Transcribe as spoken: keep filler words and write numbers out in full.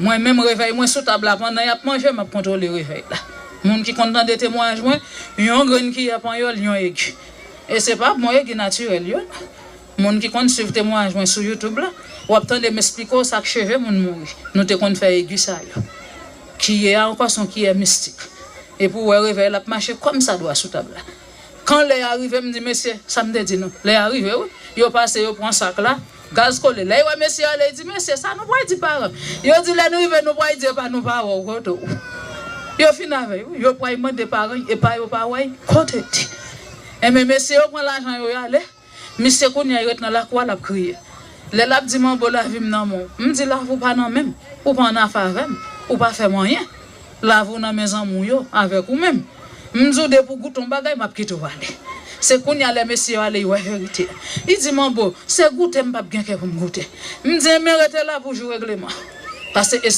Mwen menm, revèy mwen sou tab la, pandan y ap manje, m ap kontwole revèy la. Moun ki konn tande temwayaj mwen, yon grenn kiyè panyòl, yon egi. E se pa bon egi natirèl yo, non. Moun ki konn swiv temwayaj mwen sou YouTube la, w ap tande m esplike w sa k cheve moun mouri. Nou te konn fè egi sa yo. Kiyè a ankò se yon kiyè mistik. Epi w wè revèy la ap mache kòmsadwa sou tab la. Kan lè a rive, m di, "Mesye, sa m te di nou." Lè a rive, wi. Yo pase, yo pran sak la, gaz kole. Lè yo wè mesye ale, yo di, "Mesye, sa nou pral di paran?" Yo di, "Lè nou rive, nou pral di, epa nou pa wè w kote w." Yo fin avè yo, yo pral mande paran, epa yo pa wè l kote l. Enben, mesye yo pran lajan yo, y ale. Misye kounye a, l ret nan lakou a, l ap kriye. Lè l ap di, "Manbo, lavi m nan men w." M di, "Lavi w pa nan men m. Ou pa annafè avè m. Ou pa fè m anyen. Lavi w nan men zanmi w yo, avèk ou menm." M di w, "Depi w goute yon bagay, m ap kite w ale." Se kounye a, lè mesye yo ale, yo wè verite a. Li di, "Manbo, se goute m p ap gen kè pou m goute." M di, "Enben, rete la pou jou regleman." Paske